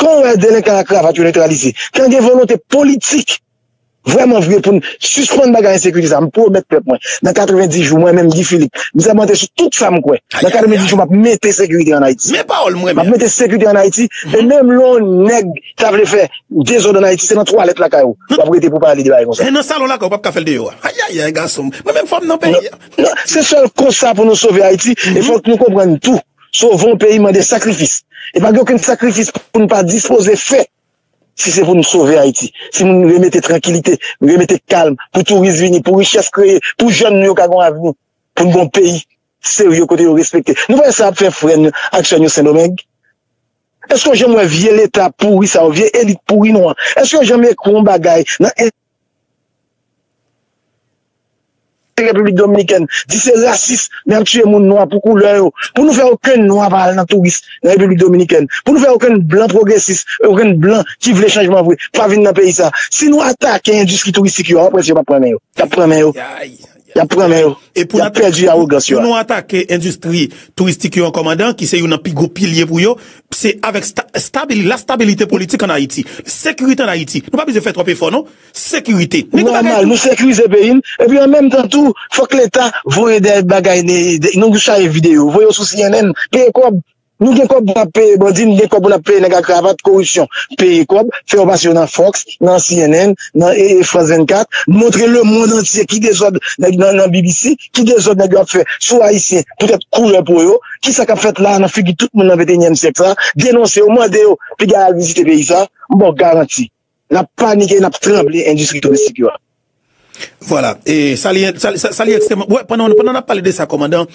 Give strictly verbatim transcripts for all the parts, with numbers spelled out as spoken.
Ou wè delenkan a kravat yo netralize. Kan gen volonte politik, vrèman vre, pou n sispann bagay ensekirite sa, m pwomèt pèp mwen, nan katrevenndis jou, mwen menm, Guy Philippe, m sèmante sou tout sa m kwè. Nan katrevenndis jou, m ap mete sekirite ann Ayiti. Men pawòl mwen menm. M ap mete sekirite ann Ayiti. E menm lè yon nèg ta vle fè dezòd ann Ayiti, se nan twalèt lakay ou w ap rete pou pale de bagay konsa. E nan salon lakay ou p ap ka fè l deyò a. Ayayay, gason m. Mwen menm fò m nan peyi a. Non, se sèl konsa pou nou sove Ayiti. E fòk nou konprann tou, sove yon peyi mande sakrifis. E pa gen okenn sakrifis pou n pa dispoze fè. Si se pou n sove Ayiti, si pou n remete trankilite, remete kalm, pou touris vini, pou richès kreye, pou jèn nou yo ka gen yon avni, pou n gen yon peyi serye kote yo respekte. Nou wè sa ap fè frè n yo ak sè n yo Sendomeng? Èske w janm wè vye leta pouri sa yo, vye elit pouri nou an? Èske yo janm ekri yon bagay nan Repiblik Dominikèn, di se rasis, men ap tiye moun nwa pou koulè yo. Pou nou fè okenn nwa pa al nan touris nan Repiblik Dominikèn. Pou nou fè okenn blan pwogresis, okenn blan ki vle chanjman vre, pa vin nan peyi sa. Si nou atake endistri touristik yo, w ap wè si yo p ap pran men yo. Y ap pran men yo. Y ap pran men yo. Y ap pèdi awogans yo a. Pou nou atake endistri touristik yo an, kòmandan, ki se youn nan pi gwo pilye pou yo, se avèk sta, stabil, lastabilite politik ann Ayiti, sekirite ann Ayiti. Nou pa bezwen fè twòp efò, non. Sekirite. Nòmal, nou sekirize peyi n. Epi an menm tan tou, fòk leta voye de bagay, de, de, nou chaje videyo, voye yo sou C N N, peye kòb. Nou gen kòb pou n ap peye bandi, nou gen kòb pou n ap peye nèg a kravat, koripsyon. Peye kòb, fè yo pase yo nan Fox, nan C N N, nan e, e, France vennkat, montre lemonn antye ki dezòd nèg nan, nan B B C, ki dezòd nèg yo ap fè sou Ayisyen, poutèt koulè po yo, kisa k ap fèt la a nan figi tout moun nan venteyinyèm syèk sa, denonse yo, mande yo piga al vizite peyi sa, m ba w garanti. N ap panike, n ap tranble endistri touristik yo a. Vwala. E sa li, sa, sa, sa li ekstrèmman. Wè, pandan, pandan n ap pale de sa, kòmandan,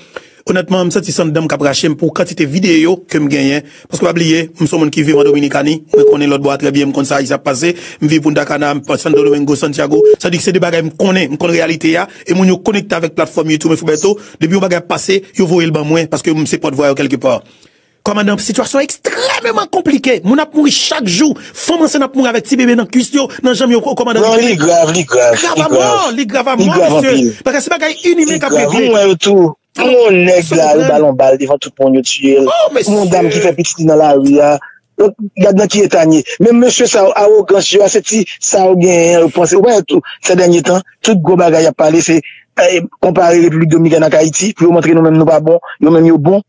onètman, m santi san dan m k ap rache m pou kantite videyo ke m genyen. Paske pa bliye, m se yon moun ki viv an Dominikani, mwen konnen lòt bò a trè byen, m konn sa ap pase. M viv Punta Cana, m Santo Domingo, Santiago. Sa di ke se de bagay m konnen, m konn reyalite a. E moun yo konekte avèk platfòm YouTube Info Bertho. Depi yon bagay ap pase, yo voye l ban mwen, paske m se pòtvwa yo kèlkepa. Kòmandan, sitiyasyon ekstrèmeman konplike. Moun ap mouri chak jou. Fanm ansent ap mouri avèk ti bebe nan kwis yo, nan janm yo, kòmandan. Non, li grav, li grav, li grav. Li grav a mò, li grav a mò, mesye. Paske se bagay inimen k ap regle. Mwen wè yo tou. Yon nèg la, yo ba l yon bal devan tout moun, yo tiye l. Yon dam ki fè pitit li nan lari a. Donk, gad nan ki eta n ye. Menm mesye sa yo, awogans yo a, se ti sa yo genyen, yo panse. Ou pa wè tou, sè dènye tan, tout gwo bagay y ap pale, se, eh, konpare Repiblik Dominikèn ak Ayiti, pou yo montre nou menm nou pa bon, yo menm yo bon.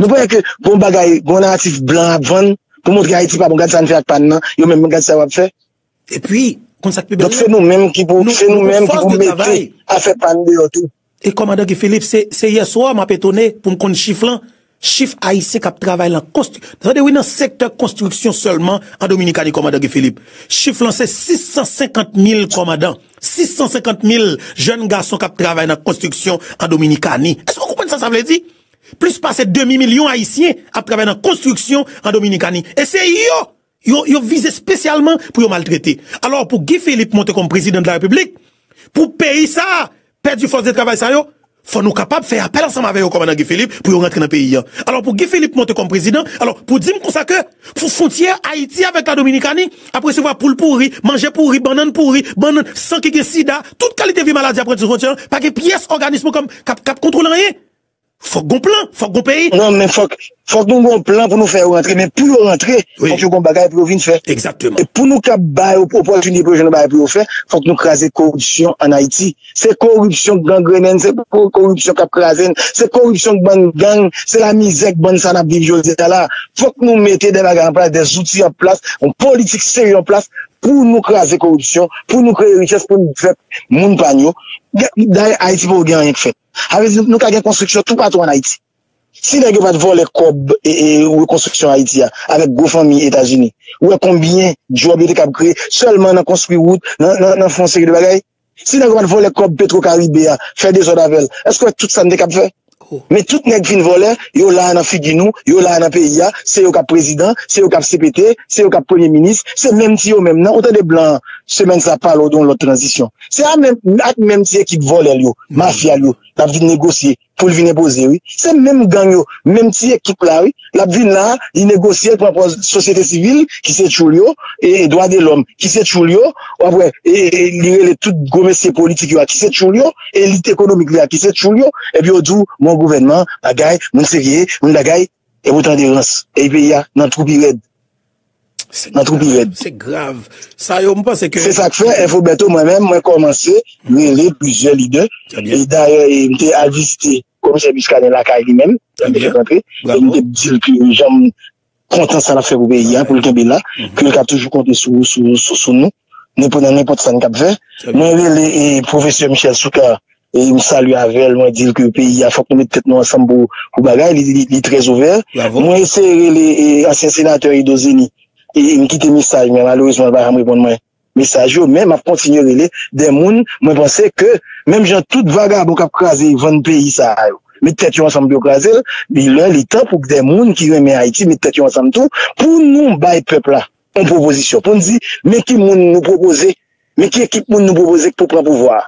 Nou pa wè ke gon bagay, gon natif blan ap vann pou montre Ayiti pa bon, gad sa n fè ak pa n nan, yo menm gad sa yo ap fè. Epi, konn sa k pi bèl la? Donk se nou menm ki pou, se nou menm ki pou mete afè pa n deyò tou. E kòmandan Guy Philippe, se, se yèswa m ap etone pou m konn chif lan. Chif ayisyen k ap travay lan konstri-, tande wi, nan sektè konstriksyon sèlman an Dominikani, kòmandan Guy Philippe. Chif lan se sis san senkant mil, kòmandan. Sis san senkant mil jèn gason k ap travay nan konstriksyon an Dominikani. Èske w konprann sa sa vle di? Plis pase demi milyon Ayisyen ap travay nan konstriksyon an Dominikani. E se yo, yo, yo vize espesyalman pou yo maltrete. Alò, pou Guy Philippe monte kòm prezidan de la Repiblik, pou peyi sa a pèdi fòs de travay sa yo, fò nou kapab fè apèl ansanm avè yo, kòmandan Guy Philippe, pou yo rantre nan peyi an. Alò, pou Guy Philippe monte kòm prezidan, alò, pou di m konsa ke pou fwontyè Ayiti avèk la Dominikani ap resevwa poul pouri, manje pouri, bannann pouri, bannann, san ki gen sida, tout kalite vye maladi ap rantre sou fwontyè an, pa gen pyès òganis kòm k ap, k ap kontwole anyen. Fòk gon plan, fòk gon peyi. Non, men fòk, fòk nou gon plan pou nou fè yo rantre, men pou yo rantre, fòk yo gon bagay pou yo vin fè. Egzakteman. E pou nou kab ba yo opòtinite pou yo jwenn yon bagay pou yo fè, fòk nou kraze koripsyon ann Ayiti. Se koripsyon k gangrennen n, se ko-, koripsyon k ap kraze n, se koripsyon k ban n gang, se lamizè k ban n sa n ap viv jodi a la. Fòk nou mete de bagay an plas, de zouti an plas, yon politik serye an plas pou nou kraze koripsyon, pou nou kreye richès, pou nou fè moun pa n yo. Dayè, Ayiti poko gen anyen k fèt. Sa vle di nou, nou ka gen konstriksyon toupatou ann Ayiti. Si nèg yo pa t vòlè kòb, e, e, rekonstriksyon Ayiti a, avèk gwo fanmi Etazini, ou wè konbyen djòb yo te kab kreye sèlman nan konstwi wout, nan, nan, nan fè yon seri de bagay? Si nèg yo pa t vòlè kòb Petro Caribe a, fè dezòd avè l, èske w wè tout sa n te kab fè? Men tout nèg fin vòlè, yo la nan figi nou, yo la nan peyi a, se yo k ap prezidan, se yo k ap C P T, se yo k ap premye minis, se menm ti yo menm nan. Ou tande blan an, semèn sa, pale w de yon lòt tranzisyon. Se a menm, ak menm ti ekip vòlè l yo, mafya l yo, l ap vin negosye pou l vin enpoze, wi. Se menm gang yo, menm ti ekip la, wi. L ap vin la, li negosye, l pran pòz sosyete sivil, ki se tchoul yo, e, e dwa de lòm, ki se tchoul yo, w ap wè, e, e, li rele tout gwo mesye politik yo a, ki se tchoul yo, elit ekonomik li a, ki se tchoul yo, epi yo di w, bon, gouvènman, bagay, moun serye, moun bagay, epi w tande rans, epi peyi a nan twou pi rèd. Nan twou pi rèd. Se grav. Sa yo, m panse ke... Se sa k fè, Info Bertho, mwen menm, mwen kòmanse rele plizyè lidè. E dayè, e m te al vizite komisè Muscadin lakay li menm, lè m te fèk rantre. E m te di l ke jan m kontan sa l ap fè pou peyi a, pou l kenbe la, ke l ka toujou konte sou, sou, sou, sou nou, nenpòt, nan nenpòt sa n k ap fè. Mwen rele e, pwofesè Michel Soukar, e m salye avè l, mwen di l ke peyi a, fòk nou met tèt nou ansanm pou, pou bagay, li, li, li trè ouvè. Mwen eseye rele e, ansyen senatè Edo Zeni, e m kite mesaj, men malerezman, l pa janm reponn mwen mesaj yo, men m ap kontinye rele de moun, mwen panse ke, menm jan tout vagabon k ap kraze, vann peyi sa a yo, met tèt yo ansanm pou yo kraze l, li lè, li tan pou de moun ki renmen Ayiti met tèt yo ansanm tou, pou nou bay pèp la yon pwopozisyon, pou n di, men ki moun nou pwopoze, men ki ekip moun nou pwopoze pou pran pouvwa a.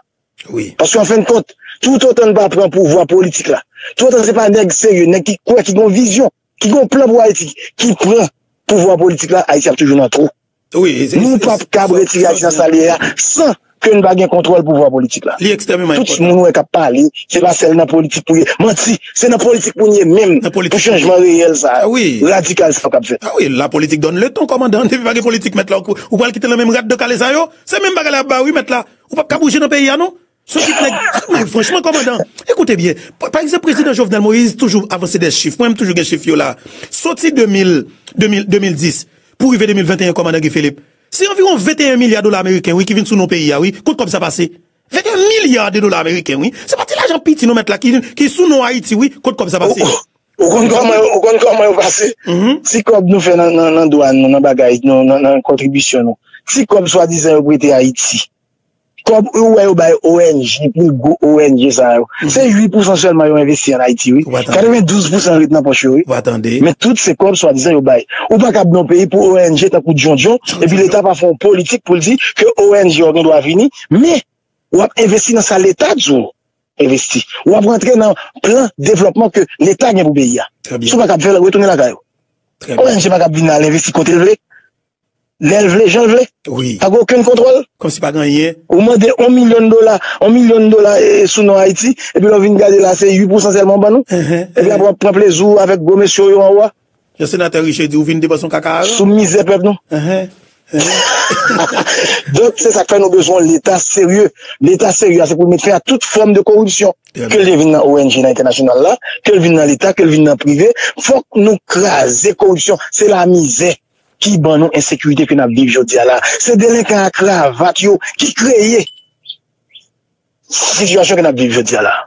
Paske an fen de kont, toutotan n pa pran pouvwa politik la, toutotan se pa nèg serye, nèg ki kwè, ki gen yon vizyon, ki gen yon plan pou Ayiti, ki pran pouvwa politik la, Ayiti ap toujou nan twou. Nou p ap kab retire Ayiti nan sa l ye a san ke n pa gen kontwòl pouvwa politik la. Tout moun ou wè k ap pale, se pa sèl nan politik pou ye. Manti, se nan politik pou n ye menm, pou chanjman reyèl sa a, radikal sa a k ap fèt. A wi, la politique donne le ton, kòmandan. Depi pa gen politik, mèt la, ou pral kite nan menm rad de kale sa yo. Se menm bagay la y ap ba wi, mèt la. Ou p ap ka bouje nan peyi a non. Se yon ti nèg, men franchman, kòmandan, ekoute byen. Pa, pa egzanp, prezidan Jovenel Moïse toujou avanse de chif. Mwen menm toujou gen chif yo la. Soti de mil, de mil, de mil dis, pou rive de mil venteyen, kòmandan Guy Philippe, se anviwon venteyen milya dola ameriken, wi, ki vin sou non peyi a, wi. Kot kòb sa pase? Venteyen milya de dola ameriken, wi. Se pa ti lajan piti non, mèt la, ki, ki sou non Ayiti, wi. Kot kòb sa pase? Ou, ou, ou konn kòman yo, ou konn kòman yo pase? Ti kòb nou fè nan, nan, nan dwàn nou, nan bagay nou, nan, nan kontribisyon nou. Ti kòb swadizan yo prete Ayiti. Kòb ou wè yo bay O N G, pil gwo O N G sa yo. Se uit pousan sèlman yo envesti ann Ayiti, wi. Katrevendouz pousan ret nan pòch yo, wi. Men tout se kòb swadizan yo bay. Ou pa kab nan yon peyi pou O N G tankou Djondjon, epi Leta pa fè yon politik pou l di ke O N G yo gen dwa vini, men w ap envesti nan sa Leta di w envesti. W ap rantre nan plan devlòpman ke Leta gen pou peyi a. Si w pa kab fè l, retounen lakay ou. O N G pa kab vin la al envesti kote l vle. Lè l vle, jan l vle. Pa gen okenn kontwòl. Kòmsi pa gen anyen. Ou mande yon milyon dola, yon milyon dola e, sou non Ayiti, epi lè w vin gade la, se uit pousan sèlman w ban nou. Epi apre w ap pran plezi w avèk gwo mesye w yo anwo a. Jan senatè Riché di, ou vin depanse yon kaka aran. Sou mizè pèp nou. Donk, se sa k fè nou bezwen yon Leta serye. Leta serye a, se pou l met fen a tout fòm de koripsyon. Ke l te vin nan O N G nan entènasyonal la, ke l vin nan Leta, ke l vin nan prive, fòk nou kraze koripsyon. Se lamizè ki ban nou ensekirite ke n ap viv jodi a la. Se delenkan a kravat yo ki kreye sitiyasyon ke n ap viv jodi a la.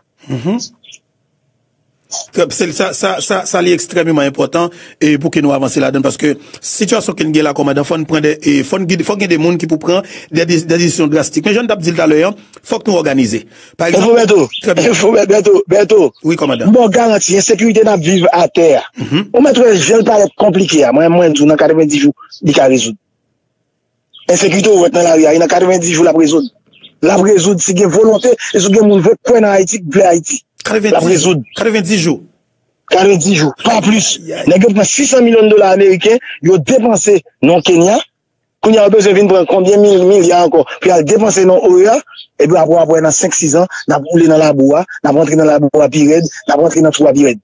Se, sa, sa, sa, sa li ekstrèmeman enpòtan e pou ke nou avanse ladan l, paske sitiyasyon ke n gen la, kòmandan, fò n pran de, e, fò n gen, fò gen de moun ki pou pran de, de, de desizyon drastik. Men jan n t ap di l talè a, fòk nou òganize. Pa egzanp, Info Bertho, Info Bertho, Bertho. Wi, kòmandan. M ba w garanti, ensekirite n ap viv atè a. Ou mèt wè jan l parèt konplike a. Mwen, mwen di w, nan katrevenndis jou, li ka rezoud. Ensekirite ou wè k nan lari a, e nan katrevenndis jou l ap rezoud. L ap rezoud si gen volonte, e si gen moun vle kwè nan Ayiti, k vle Ayiti. L ap rezoud. Katrevenndis jou. Katrevenndis jou, pa plis. Nèg yo pran sis san milyon dola ameriken, yo depanse nan Kenya. Kounye a, yo bezwen vin pran konbyen mil milya ankò pou y al depanse nan O E A, epi apre, apre nan senk, sis an, n ap woule nan labou a, n ap rantre nan labou a pi rèd, n ap rantre nan twou a pi rèd.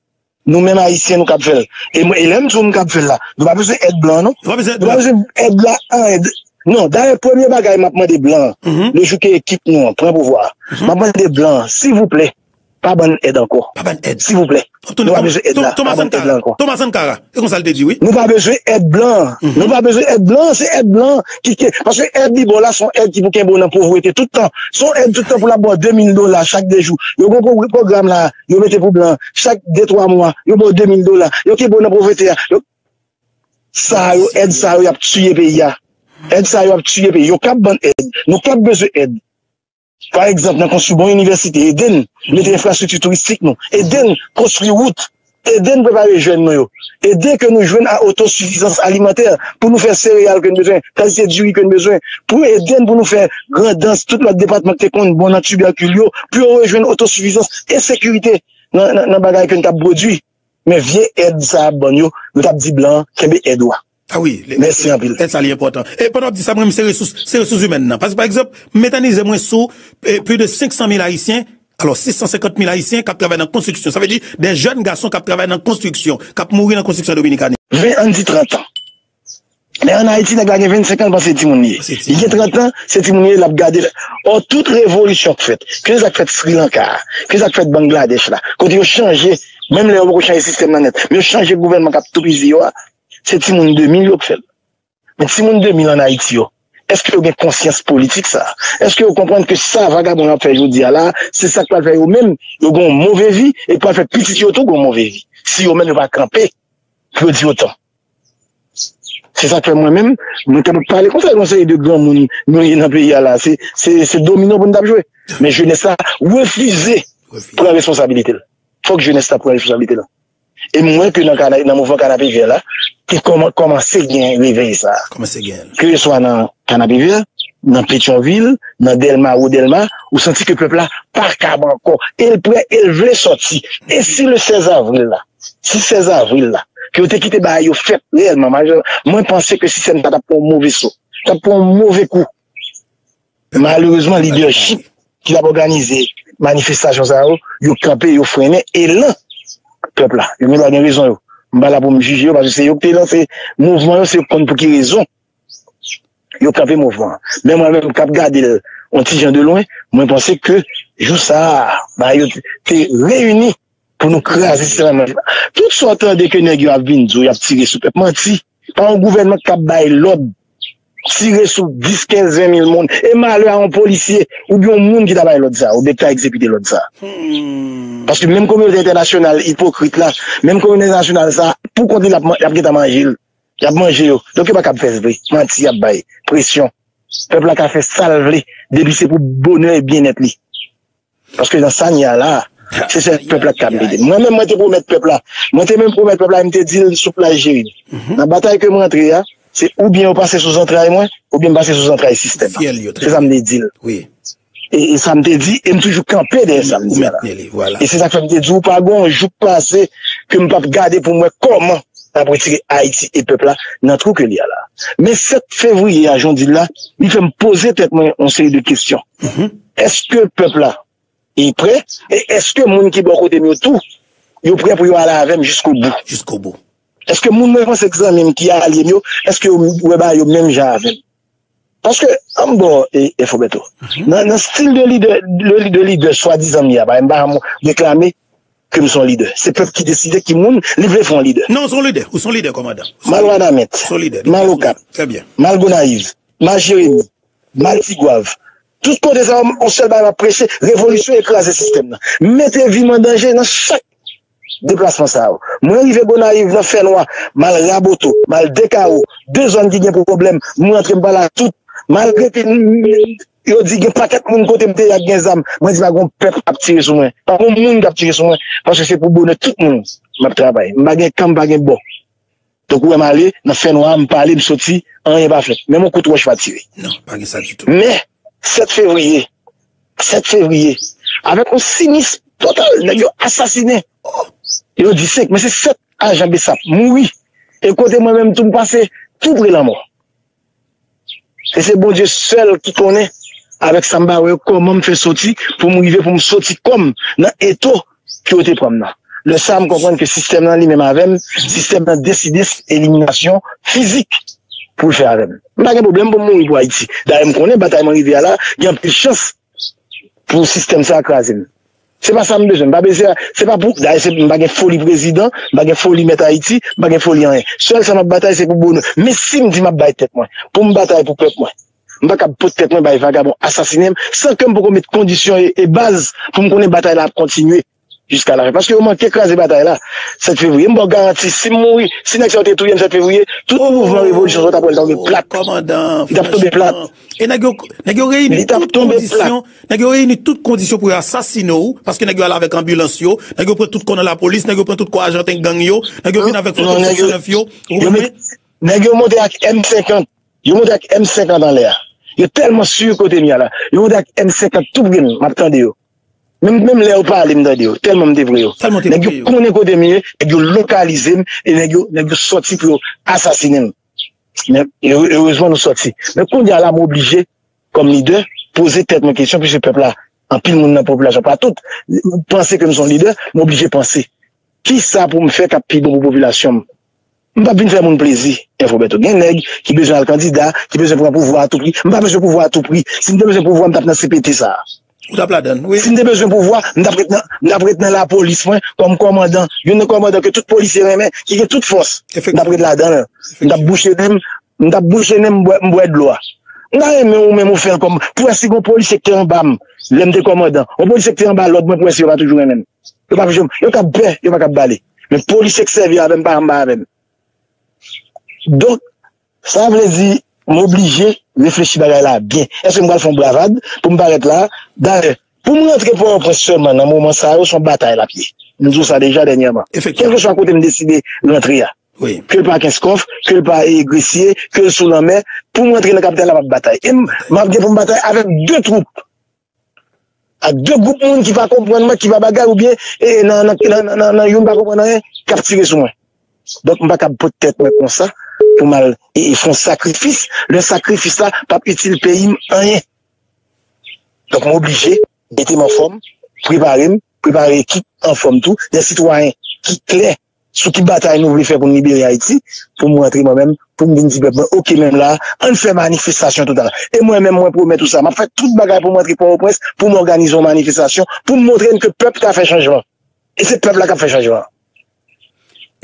Nou menm Ayisyen, nou kab fè l. E, mwen, e lè m di w m kab fè l la, nou pa bezwen èd blan, non. Nou pa bezwen èd blan. Nou pa bezwen èd la, an èd. Non, dayè, premye bagay m ap mande blan, le jou ke ekip nou an pran pouvwa a, m ap mande blan, silvouplè, pa ban n èd ankò. Pa ban n èd. Silvouplè. Nou pa bezwen èd la. Pa ban n èd la ankò. Thomas Sankara. E konsa l te di, wi. Nou pa bezwen èd blan. Nou pa bezwen èd blan, se èd blan ki, ki, paske èd li ba w la, se yon èd ki pou kenbe w nan povrete tout tan. Se yon èd tout tan pou l ap ba w de mil dola chak de jou. Yo gen yon pwogram la, yo mete pou blan, chak de, twa mwa, yo ba w de mil dola. Yo kenbe w nan povrete a. Yo, sa yo, èd sa yo, y ap tiye peyi a. Èd sa yo ap tiye peyi. Yo kab ban n èd. Nou kab bezwen èd. Pa egzanp, nan konstwi bon inivèsite, ede n mete enfrastrikti touristik nou, ede n konstwi wout, ede n prepare jèn nou yo, ede ke nou jwenn a otosifizans alimantè pou nou fè sereyal ke n bezwen, kantite diri ke n bezwen, pou ede n pou nou fè Grandans, tout lòt depatman ki te konn bon nan tibèkil yo, pou yo rejwenn otosifizans e sekirite nan, nan, nan bagay ke n t ap pwodui. Men vye èd sa y ap ban n yo, yo t ap di blan an, kenbe èd ou a. A wi, mèsi anpil. Èd sa li enpòtan. E pandan w ap di sa, mwen menm se resous, se resous imèn nan. Paske pa egzanp, m metanize mwen sou e, plis de senk san mil Ayisyen, alò sis san senkant mil Ayisyen k ap travay nan konstriksyon. Sa vle di, de jèn gason k ap travay nan konstriksyon, k ap mouri nan konstriksyon an Dominikani. Ven, ann di trant an. Men ann Ayiti, nèg la gen vennsenk an, l panse se timoun li ye. Li gen trant an, se timoun li ye, l ap gade. Ò, tout revolisyon k fèt, ke sa k fèt Sri Lanka a, ke sa k fèt Bangladèch la, kote yo chanje, menm lè yo poko chanje sistèm nan nèt, men yo chanje gouvènman k ap toupizi yo a, se timoun de mil yo k fè l. Men timoun de mil ann Ayiti yo, èske yo gen konsyans politik sa a? Èske yo konprann ke sa vagabon yo ap fè jodi a la, se sa k pral fè yo menm, yo gen yon move vi, e k pral fè pitit yo tou gen yon move vi, si yo menm yo pa kanpe pou yo di otan? Se sa k fè mwen menm, mwen t ap pale konsa, yon seri de granmoun nou ye nan peyi a la. Se, se, se domino pou n t ap jwe. Men jenès la refize pran responsabilite l. Fòk jenès la pran responsabilite l. E m wè ke nan, kana, nan mouvman Kanapevè la, te kòman, kòmanse gen revèy sa a. Kòmanse gen. Ke se swa nan Kanapevè, nan Petyonvil, nan Dèlma, Wo Dèlma, ou santi ke pèp la pa kab ankò. E l prè, e l vle sòti. E si le sèz avril la, si sèz avril la, ke yo te kite bagay yo fèt reyèlman, malè, mwen panse ke sistèm sa t ap pran yon move so, t ap pran yon move kou. Malerezman, lidèchip ki t ap òganize manifestasyon sa yo, yo kanpe, yo frennen elan pèp la. Yo gen dwa gen rezon yo. M pa la pou m jije yo, paske se yo ki te lanse mouvman yo, se yo ki konn pou ki rezon yo kanpe mouvman an. Men mwen menm k ap gade l yon ti jan de lwen, mwen panse ke jou sa a, ba yo te reyini pou nou kraze sistèm nan. Tout sa w tande ke nèg yo ap vin di w, y ap tire sou pèp, manti. Pa yon gouvènman k ap bay lòd tire sou dis, kenz, ven mil moun. E malè a yon polisye oubyen yon moun ki ta bay lòd sa a, oubyen ki ta egzekite lòd sa a. Paske menm kominote entènasyonal ipokrit la, menm kominote entènasyonal sa a, pou kont li, l ap man-, y ap gentan manje l. Y ap manje yo. Donk, yo pa kab fè vre. Manti y ap bay. Presyon. Pèp la ka fè sa l vle, depi se pou bonè e byennèt li. Paske nan sa n ye a la, se sèl pèp la ki kab ede. Mwen menm, mwen te pwomèt pèp la. Mwen te menm pwomèt pèp la, e m te di l sou plaj Jeremi. Nan batay ke mwen antre a, se oubyen yo pase sou zantray mwen, oubyen m pase sou zantray sistèm nan. Se sa m te di l. E, e sa m te di, e m toujou kanpe dèyè sa m di a la. E se sa k fè m te di w, pa gen yon jou k pase ke m p ap gade pou m wè kòman n ap retire Ayiti e pèp la nan twou ke li a la. Men sèt fevriye a, jan w di l la, li fè m poze tèt mwen yon seri de kesyon. Èske pèp la e prè? E èske moun ki bò kote m yo tou, yo prè pou yo ale avè m jiskobou? Jiskobou. Èske moun mwen panse k zanmi m, ki alye m yo, èske yo wè bagay yo menm jan avè m? Paske, ann bò, e, e Fobeto, nan, nan stil de lidè, de, de lidè swadizan m ye a, pa m pa janm reklame ke m se yon lidè. Se pèp ki deside ki moun li vle fè yon lidè. Non, ou se yon lidè. Ou se yon lidè, kòmandan. M al Wanament, m al Okap, m al Gonayiv, m al Jeremi, m al Tigwav. Tout kote sa yo, yon sèl bagay m ap preche, revolisyon e kraze sistèm nan. Mete vi m an danje nan chak deplasman sa yo. Mwen rive Gonayiv nan fènwa, m al Raboto, m al Dekawo, de zòn ki gen pwoblèm, mwen antre m pale ak tout. Malgre ke m, m, yo di gen pakèt moun kote m te ye a k gen zam, mwen di pa gen yon pèp ap tire sou mwen. Pa gen yon moun k ap tire sou mwen, paske se pou bonè tout moun m ap travay. M pa gen kan, m pa gen bò. Donk, ou wè m ale, nan fènwa, m pale, m soti, anyen pa fèt. Menm yon kout wòch pa tire. Non, pa gen sa ditou. Men, sèt fevriye, sèt fevriye, avèk yon sinis total, nèg yo asasinen. Yo di senk, men se sèt ajan BSAP mouri. E kote mwen menm tou, m pase tou pre lanmò. E se Bondye sèl ki konnen, avèk sa m pa wè yo, kòman m fè soti, pou m rive, pou m soti kò m nan eto ke yo te pran m nan. Lè sa a, m konprann ke sistèm nan li menm avè m, sistèm nan deside eliminasyon fizik pou l fè avè m. M pa gen pwoblèm pou m mouri pou Ayiti. Dayè, m konnen batay mwen rive a la, gen anpil chans pou sistèm sa a kraze m. Se pa sa m bezwen. M pa bezwen, se pa pou, dayè, se, m pa gen foli prezidan, m pa gen foli mèt Ayiti, m pa gen foli anyen. Sèl sa m ap batay, se pou bonè. Men si m di m ap bay tèt mwen, pou m batay pou pèp mwen, m pa kab pot tèt mwen bay vagabon asasinen m, san ke m poko met kondisyon e, e baz pou m konnen batay la ap kontinye jiska lafen. Paske yo manke kraze batay la, sèt fevriye. M ba w garanti, si m mouri, si nèg sa yo te touye m sèt fevriye, tout mouvman revolisyon sa yo t ap wè l tonbe plat. Li t ap tonbe plat. E nèg yo, nèg yo reyini tout kondisyon, nèg yo reyini tout kondisyon pou yo asasine w, paske nèg yo al avèk anbilans yo, nèg yo pran tout kò nan lapolis, nèg yo pran tout kò ajan gang yo, nèg yo vin avèk foto sèt san nèf yo, ou konprann? Nèg yo monte ak M senkant, yo monte ak M senkant anlè a. Yo tèlman si kote m ye a la, yo monte ak M senkant tou pre m, m ap tande yo. Menm, menm lè yo pale, m tande yo, tèlman m te pre yo. Nèg yo konnen kote m ye, nèg yo lokalize m, e nèg yo, nèg yo sòti pou yo asasinen m. Men, erezman nou sòti. Men kounye a la, m oblije, kòm lidè, poze tèt mwen kesyon, piske pèp la, anpil moun nan popilasyon, pa tout, panse ke m se yon lidè, m oblije panse. Kisa pou m fè k ap pi bon pou popilasyon m? M p ap vin fè moun plezi, Enfo Bèto. Gen nèg ki bezwen al kandida, ki bezwen pran pouvwa a tou pri. M pa bezwen pouvwa a tou pri. Si m te bezwen pouvwa, m t ap nan C P T sa a. Ou t ap ladann, wi. Si m te bezwen pouvwa, m t ap ret nan, m t ap ret nan lapolis mwen, kòm kòmandan. Youn nan kòmandan ke tout polisye renmen, ki gen tout fòs. M t ap ret ladan l. M t ap bouche nen m, m t ap bouche nen m, m bwè, m bwè dlo a. M ta renmen ou menm ou fè l kòm, pou wè si gon polisye ki te anba m, lè m te kòmandan. Yon polisye ki te anba lòd mwen, pou wè si yo pa toujou renmen m. Yo p ap janm, yo kab pè, yo pa kab bale. Men polisye k sèvi avè m, pa anba avè m. Donk, sa vle di, m oblije reflechi bagay la byen. Èske m pral fè yon bravad pou m parèt la? Dayè, pou m rantre Pòtoprens sèlman nan moman sa yo, se yon batay l ap ye. M di w sa deja dènyèman. Efektivman. Kèlkeswa kote m deside rantre a. Wi. Ke l pa Kenskòf, ke l pa, e, Gresye, ke l sou lanmè, pou m rantre nan kapital la, m ap batay. E m, m ap gen pou m batay avèk de twoup. Ak de gwoup moun ki pa konprann mwen, ki pa bagay, oubyen, e, nan, nan, nan, nan, nan, nan youn pa konprann anyen, k ap tire sou mwen. Donk, m pa kab pot tèt mwen konsa pou m al, e, e, fè yon sakrifis. Lè sakrifis la p ap itil peyi m anyen. Donk, m oblije mete m anfòm, prepare m, prepare ekip anfòm tou, de sitwayen ki klè sou ki batay nou vle fè pou n libere Ayiti, pou m rantre mwen menm, pou m vin di pèp mwen, oke, menm la, ann fè manifestasyon total. E mwen menm, mwen pwomèt ou sa, m ap fè tout bagay pou m rantre Pòtoprens, pou m òganize yon manifestasyon, pou m montre n ke pèp ka fè chanjman. E se pèp la k ap fè chanjman an.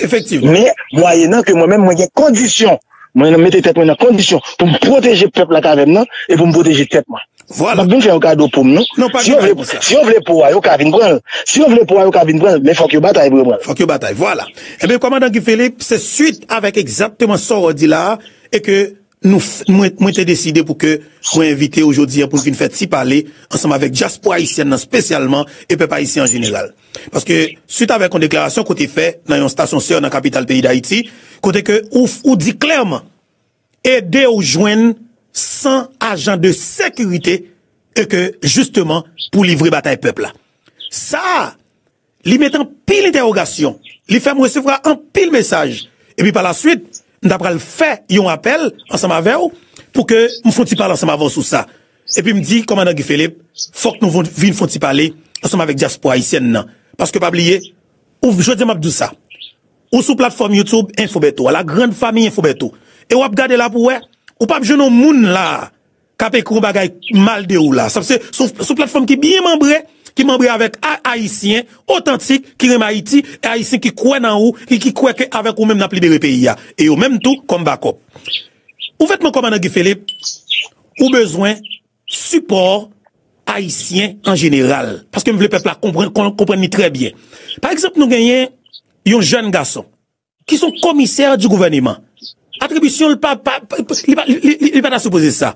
Efektivman. Men, mwayenan ke mwen menm, mwen gen kondisyon, mwen mete tèt mwen nan kondisyon pou m pwoteje pèp la k avè m nan, e pou m pwoteje tèt mwen. Vwala. M ap vin fè yon kado pou m, non. Non, pa gen bagay konsa. Si yo vle, si yo vle po a, yo ka vin pran l. Si yo vle po a, yo ka vin pran l, men fòk yo batay pou yo pran l. Fòk yo batay, vwala. Ebyen, kòmandan Guy Philippe, se swit avèk egzakteman sa w di la a, e ke nou, mwen, mwen te deside pou ke mwen envite w jodi a pou n vin fè ti pale ansanm avèk dyaspora ayisyèn nan espesyalman e pèp ayisyen an jeneral. Paske, swit avèk yon deklarasyon ke w te fè nan yon stasyon sè nan kapital peyi Dayiti, kote ke ou, ou di klèman, ede w jwenn san ajan de sekirite e ke, jisteman, pou livre batay pèp la. Sa a, li mete anpil entèwogasyon, li fè m resevwa anpil mesaj. Epi pa la swit, m ta pral fè yon apèl ansanm avè w pou ke m fè yon ti pale ansanm avè w sou sa. Epi m di, kòmandan Guy Philippe, fòk nou vin fè yon ti pale ansanm avèk dyaspora ayisyèn nan. Paske pa bliye, ou, jodi a m ap di w sa, ou sou platfòm YouTube Enfo Bèto, a la grande famille Enfo Bèto, e w ap gade la pou w wè, ou p ap jwenn yon moun la a k ap ekri yon bagay mal de ou la. Sa se sou, sou platfòm ki byen manbre, ki manbre avèk a-, Ayisyen otantik, ki renmen Ayiti, e Ayisyen ki kwè nan ou, ki, ki kwè ke avèk ou menm n ap libere peyi a. E yo menm tou, kòm bakòp. Ou vètman kòmandan Guy Philippe, ou bezwen sipò Ayisyen an jeneral. Paske m vle pèp la konprann, kon-, konprann li trè byen. Pa egzanp, nou genyen yon jèn gason ki se yon komisè di gouvèneman. Atribisyon l pa, pa, pa, li pa, li, li, li, li pa ta sipoze sa.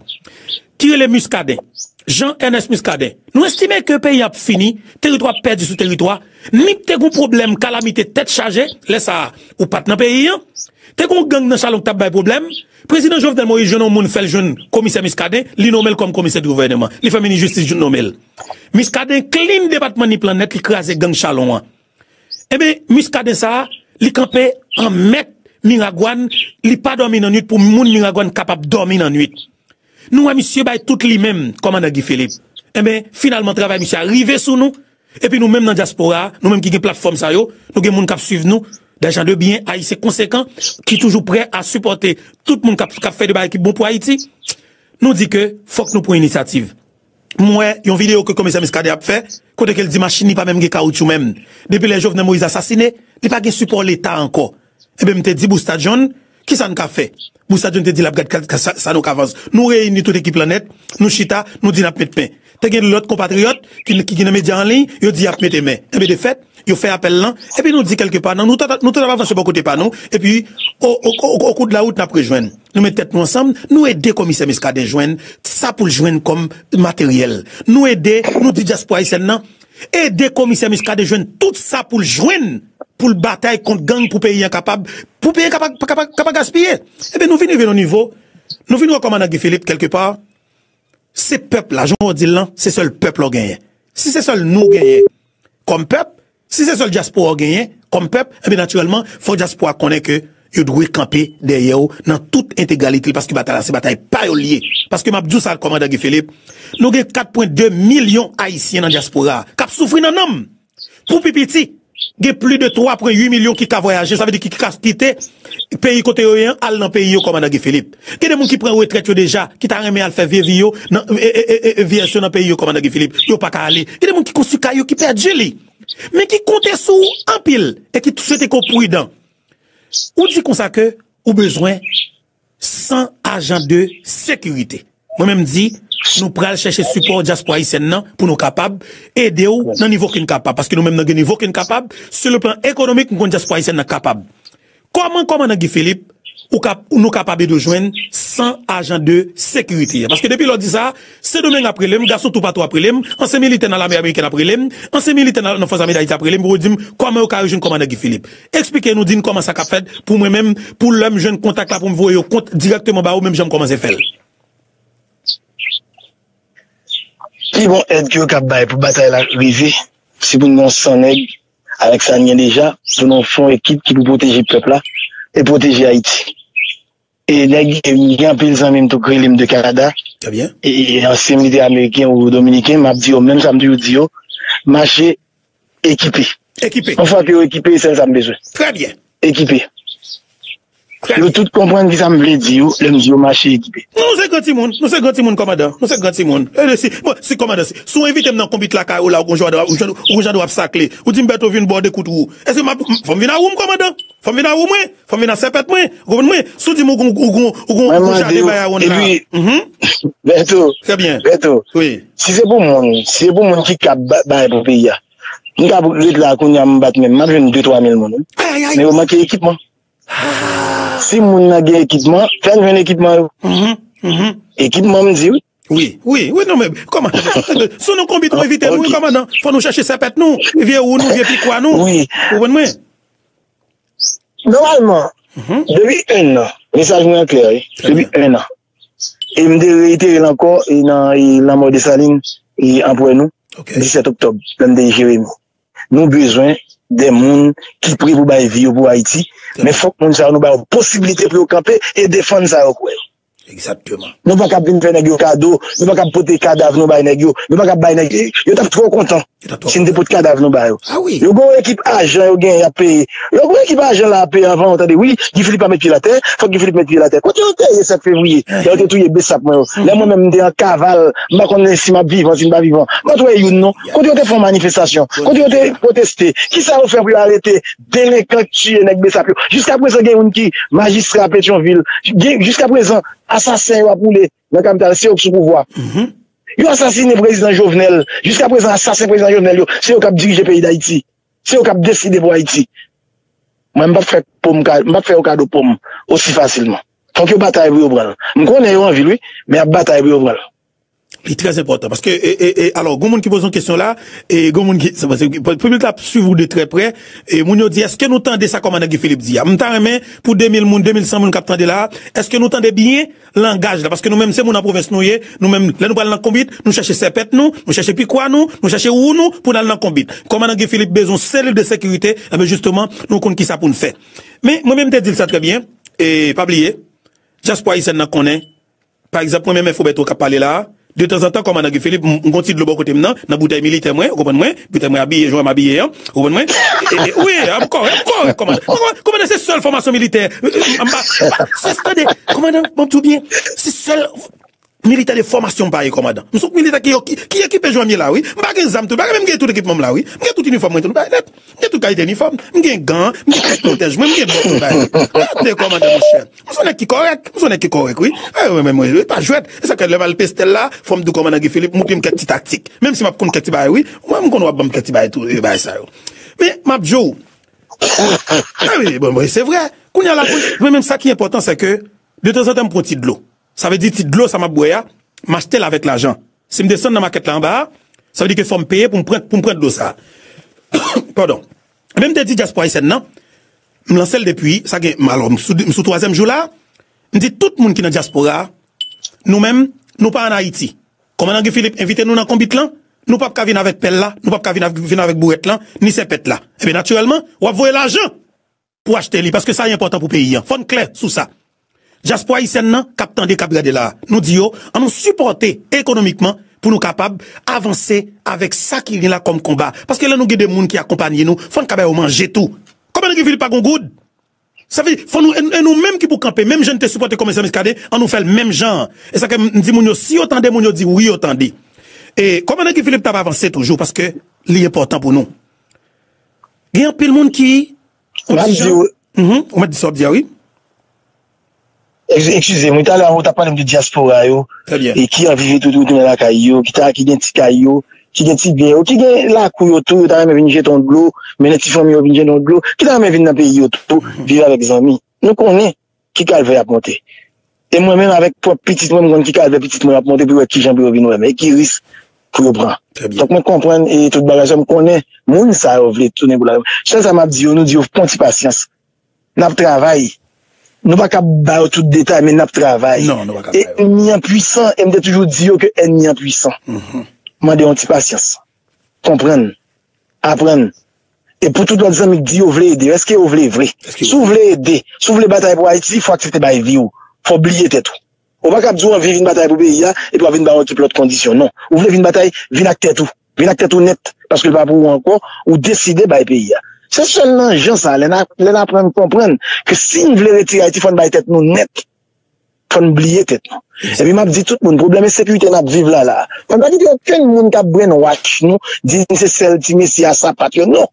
Ki rele Muscadin. Jean Ernest Muscadin. Nou estime ke peyi a ap fini, teritwa ap pèdi sou teritwa. Nip te gon pwoblèm, kalamite, tèt chaje, lè sa a, ou pa t nan peyi an. Te gon gang nan Chalon k t ap bay pwoblèm. Prezidan Jovenel Moïse jwenn yon moun, fè l jwenn komisè Muscadin, li nonmen l kòm komisè di gouvèneman. Li fè minis jistis nonmen l. Muscadin clean depatman Nip lan nèt, li kraze gang Chalon an. Ebyen, Muscadin sa a, li kanpe an mèt Miragwàn, li pa dòmi nan nwit pou moun Miragwàn kapab dòmi nan nwit. Nou wè misye bay tout li menm, kòmandan Guy Philippe. Ebyen, finalman, travay misye a rive sou nou. Epi nou menm nan dyaspora a, nou menm ki gen platfòm sa yo, nou gen moun k ap swiv nou, des gens de bien, Ayisyen konsekan, ki toujou prè a sipòte tout moun k ap, k ap fè de bagay ki bon pou Ayiti. Nou di ke fòk nou pran inisyativ. M wè yon videyo ke komisè Muscadin ap fè, kote ke l di machin li pa menm gen kawoutchou menm. Depi lè Jovenel Moïse asasine, li pa gen sipò Leta ankò. Ebyen, m te di Busta John, kisa n ka fè? Busta John te di l ap gad ka, ka, sa, sa nou ka avanse. Nou reyini tout ekip lan nèt, nou chita, nou di n ap met men. Te gen lòt konpatriyòt ki, ki, ki nan medya an liy, yo di y ap mete men. Ebyen, de fèt, yo fè apèl lan, epi nou di kèlkepa, nan, nou tout, nou tout ap avanse bò kote pa nou, epi, o, o, o, o kou de la wout, n ap rejwenn. Nou met tèt nou ansanm, nou ede komisè Muscadin jwenn sa pou l jwenn kòm materyèl. Nou ede, nou di dyaspora ayisyèn nan, ede komisè Muscadin jwenn tout sa pou l jwenn, pou l batay kont gang, pou peyi an kapab, pou peyi an kapab, kapab, kapab gaspiye. Ebyen, nou vin rive nan nivo, nou vin wè kòmandan Guy Philippe, kèlkepa, se pèp la, jan w di l lan, se sèl pèp la w genyen. Si se sèl nou genyen kòm pèp, si se sèl dyaspora w genyen kòm pèp, ebyen, natirèlman, fò dyaspora konnen ke yo dwe kanpe dèyè w nan tout entegralite l, paske batay la, se batay pa yo l ye. Paske m ap di w sa, kòmandan Guy Philippe, nou gen kat pwen de milyon Ayisyen nan dyaspora a k ap soufri nan nanm. Pou pi piti, gen plis de twa pwen uit milyon ki ka vwayaje, sa vle di ki, ki ka kite peyi kote yo ye an, al nan peyi yo, kòmandan Guy Philippe. Gen de moun ki pran retrèt yo deja, ki ta renmen al fè vye vi yo, nan, e, e, e, e, vyeyès yo nan peyi yo, kòmandan Guy Philippe. Yo pa ka ale. Gen de moun ki konstwi kay yo, ki pèdi li. Men ki konte sou ou anpil, e ki swete ke w pridan. Ou di konsa ke ou bezwen san ajan de sekirite. Mwen menm di, nou pral chèche sipò dyaspora ayisyèn nan pou nou kapab ede w nan nivo ke n kapab. Paske nou menm nan gen nivo ke n kapab, sou le plan ekonomik, m konn dyaspora ayisyèn nan kapab. Kòman, kòmandan Guy Philippe, ou kap, nou kapab ede w jwenn san ajan de sekirite? Paske depi lè w di sa, Sendomeng ap rele m, gason toupatou ap rele m, ansyen militè nan lame amerikèn ap rele m, ansyen militè nan, nan Fòs Ame Dayiti ap rele m pou yo di m kòman yo ka rejwenn kòmandan Guy Philippe. Eksplike nou, di n kòman sa k ap fèt pou mwen menm, pou lè m jwenn kontak la pou m voye yo kont dirèkteman ba ou, menm jan m kòmanse fè l. Pi bon èd ke yo kab bay pou batay la rive, se pou n gen yon san nèg avèk sa n gen deja, pou nou fè yon ekip ki pou pwoteje pèp la e pwoteje Ayiti. E nèg, e m gen anpil zanmi m tou k rele m de Kanada. Trè byen. E, e ansyen militè ameriken ou dominiken, m ap di yo menm sa m toujou di yo, mache ekipe. Ekipe. Yon fwa ke yo ekipe, e sèl sa m bezwen. Trè byen. Ekipe. Trè byen. Yo tout konprann ki sa m vle di yo, lè m di yo mache ekipe. Nou, nou se gran timoun, nou se gran timoun, kòmandan, nou se gran timoun. E si, bon, si kòmandan, si, si w envite m nan konbit lakay ou la, ou gon jan w ap, ou gon jan w ap sakle, ou di m Bèto vin ba w de kout wou. Èske m ap, fò m vin a wou m, kòmandan? Fò m vin a wou mwen? Fò m vin a sèpèt mwen? Ou konprann mwen? Si w di m ou gon, ou gon, ou gon, ou gon, ou gon jan de bagay wonn la. Epi, Bèto, Trè byen. Bèto, wi, si se pou moun, si se pou moun ki kab ba-, bay pou peyi a, m kab ret la kounye a m bat men m, m ap jwenn de twa mil moun, wi. Ay, ay, ay. Men yo manke ekipman. Si moun nan gen ekipman, fè l jwenn ekipman yo. Mhm, mhm. Ekipman, m di, wi. Wi, wi, wi, non, men, kòmandan, sou nou konbit, mwen envite nou, wi, kòmandan. Fò nou chèche sèpèt nou, vye wou nou, vye pikwa nou. Wi. Ou konprann mwen? Nòmalman, depi en an, mesaj mwen an klè, wi. Depi en an. E m te reyitere l ankò, e nan, e lanmò Desalin, e anprè nou, disèt oktòb, lè m te Jeremi. Nou bezwen de moun ki pre pou bay vi yo pou Ayiti, men fòk moun sa yo nou ba yo posiblite pou yo kanpe e defann sa yo kwè yo. Egzakteman. Nou pa kab vin fè nèg yo kado, nou pa kab pote kadav nou bay nèg yo, nou pa kab bay nèg yo, yo t ap twò kontan si n te pote kadav nou ba yo. Yo gon ekip ajan yo genyen y ap peye. Yo gon ekip ajan la ap peye anvan yo tande, wi, Guy Philippe pa met pye l atè, fòk Guy Philippe met pye l atè. Kote yo te ye sèt fevriye, lè yo te touye Bsap mwen yo? Lè mwen menm m te an kaval, m pa konnen si m ap vivan, si m pa vivan. M pa t wè youn non. Kote yo te fè yon manifestasyon? Kote yo te pwoteste? Kisa yo fè pou yo arete delenkan k tiye nèg Bsap yo? Jiskaprezan gen youn ki majistra Petyonvil. Gen, jiskaprezan, asasen yo ap woule nan kapital, se yo k sou pouvwa. Yo asasine prezidan Jovenel. Jiskaprezan, asasen prezidan Jovenel yo, se yo k ap dirije peyi Dayiti. Se yo k ap deside pou Ayiti. Mwen, m p ap fè po m ka-, m p ap fè yo kado po m osi fasilman. Fòk yo batay pou yo pran l. M konnen yo anvi l, wi, men y ap batay pou yo pran l. Li trè enpòtan, paske, e, e, e, alò, gon moun ki poze yon kesyon la, e gon moun ki, se paske piblik la ap swiv ou de trè prè, e moun yo di, èske nou tande sa kòmandan Guy Philippe di a? M ta renmen pou de mil moun, de mil san moun k ap tande la, èske nou tande byen langaj la? Paske nou menm, se moun an pwovens nou ye, nou menm, lè nou pral nan konbit, nou chèche sèpèt nou, nou chèche pikwa nou, nou chèche wou nou, pou n al nan konbit. Kòmandan Guy Philippe bezwen selil de sekirite, enben, jisteman, nou konn kisa pou n fè. Men, mwen menm, m te di l sa trè byen, e pa bliye, dyaspora ayisyèn nan konnen, pa egzanp, mwen menm, Enfo Bèto k ap pale la a, detanzantan, kòmandan Guy Philippe, m, m gon ti dlo bò kote m nan, nan boutèy militè mwen, ou konprann mwen, boutèy mwen abiye, jan mwen abiye an, ou konprann mwen? E, e, wi, m kòrèk, m kòrèk, kòmandan. Kòmandan, se sèl fòmasyon militè. M pa, m pa, se, tande, kòmandan, bon, tou byen, se sèl militè de fòmasyon m pa ye, kòmandan. M se yon militè ki, ki, ki ekipe jan m ye la, wi. M pa gen zam tou, m pa gen, men m gen tout ekipman m la, wi. M gen tout inifòm mwen tou, m pa nèt. M gen tout kalite inifòm. M gen gan, m gen kèk pwotèj mwen, m gen bòt mwen. Gade kòmandan, monchè. M se yon nèg ki kòrèk. M se yon nèg ki kòrèk, wi. E, mwen, mwen, mwen, pa jwèt. E sa k fè lè m al Pestel la, fò m di kòmandan Guy Philippe, montre m kèk ti taktik. Menm si m ap konn kèk ti bagay, wi. Mwen, m konn w ap ban m kèk ti bagay tou, e bagay sa yo. Men, m ap di w. A wi, bon, bon, se vre. Kounye a la, mwen, mwen menm, sa ki enpòtan, se ke, detanzantan, m pran ti dlo. Sa vle di, ti dlo, sa m ap bwè a, m achte l avèk lajan. Si m desann nan makèt la anba a, sa vle di ke fò m peye pou m pran, pou m pran dlo sa a. Padon. Men m te di dyaspora ayisyèn nan, m lanse l depi, sa gen, m, alò, m sou, m sou twazyèm jou la, m di tout moun ki nan dyaspora a, nou menm, nou pa ann Ayiti. Kòmandan Guy Philippe envite nou nan konbit lan, nou p ap ka vin avèk pèl la, nou p ap ka vin avèk, vin avèk bourèt lan, ni sèpèt la. Ebyen, natirèlman, w ap voye lajan pou achte li, paske sa enpòtan pou peyi an. Fò n klè sou sa. Dyaspora ayisyèn nan k ap tande, k ap gade la a, nou di yo, ann nou sipòte ekonomikman pou nou kapab avanse avèk sa ki gen la kòm konba. Paske lè nou gen de moun ki akonpanye nou, fò n ka ba yo manje tou. Kòmandan Guy Philippe pa gon goud. Sa vle di, fò nou, e, e nou menm ki pou kanpe, menm jan n te sipòte kòmandan Miskaden, an nou fè l menm jan an. E sa ke m di moun yo, si yo tande, moun yo di wi, yo tande. E kòmandan Guy Philippe t ap avanse toujou, paske li enpòtan pou nou. Gen anpil moun ki, yon ti jan, ou mèt di sa w ap di a, wi. Eskize m, wi, talè a ou t ap pale m de dyaspora yo, e ki anvi retounen lakay yo, ki ta, ki gen ti kay yo, ki gen ti byen yo, ki gen lakou yo tou, yo ta renmen vin jete yon dlo, mennen ti fanmi yo vin jete yon dlo, ki ta renmen vin nan peyi yo tou, viv avèk zanmi. Nou konnen ki kalvè y ap monte. E mwen menm avèk pwòp pitit mwen, m konn ki kalvè pitit mwen ap monte pou yo wè kijan pou yo vin wè m, e ki risk pou yo pran. Donk mwen konprann e tout bagay sa, m konnen moun sa yo vle tounen pou lakay. Sèl sa m ap di yo, nou di yo pran ti pasyans. N ap travay. Nou pa ka ba yo tout detay, men n ap travay. Non, nou pa ka ba yo. Ènmi an pwisan, e m te toujou di yo ke ènmi an pwisan. Mande yon ti pasyans. Konprann. Aprann. E pou tout lòt zanmi k di yo vle ede, èske yo vle vre? Si w vle ede, si w vle batay pou Ayiti, fò w aksepte bay vi w. Fò w bliye tèt ou. Ou pa kab di w anvi vin batay pou peyi a, epi w ap vin ba yon ekip lòt kondisyon. Non. Ou vle vin batay, vin ak tèt ou. Vin ak tèt ou nèt, paske l pa pou ou ankò, ou deside bay peyi a. Se sèl nan jan sa, lè n a, lè n aprann konprann ke si n vle retire Ayiti, fò n bay tèt nou nèt. Fò n bliye tèt nou. Epi m ap di tout moun, pwoblèm ensekirite n ap viv la, la. Fò n pa kite okenn moun k ap brainwash nou, di n se sèl ti mesye a sapat yo. Non.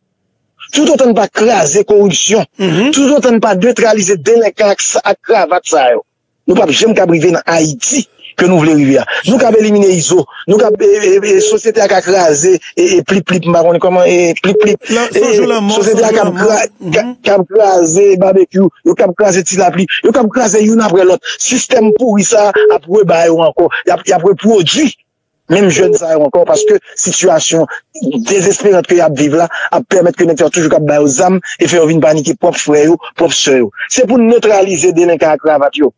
Toutotan n pa kraze koripsyon, toutotan n pa netralize delenkan ak sa, ak kravat sa yo, nou p ap janm kab rive nan Ayiti ke nou vle rive a. Nou kab elimine Izo, nou kab, e, e, e, sosyete a ka kraze, e, e, Plip Plip, m pa konnen kòman, e, Plip Plip, e, sosyete a kab kra-, ka-, kab kraze Babekyou, yo kab kraze Ti Lapli, yo kab kraze youn apre lòt. Sistèm pouri sa a ap reba yo ankò, y ap, y ap repwodui menm jèn sa yo ankò, paske sitiyasyon dezesperan ke y ap viv la ap pèmèt ke nèg sa yo toujou kab ba yo zam e fè yo vin panike pwòp frè yo, pwòp sè yo. Se pou n netralize delenkan ak kravat yo.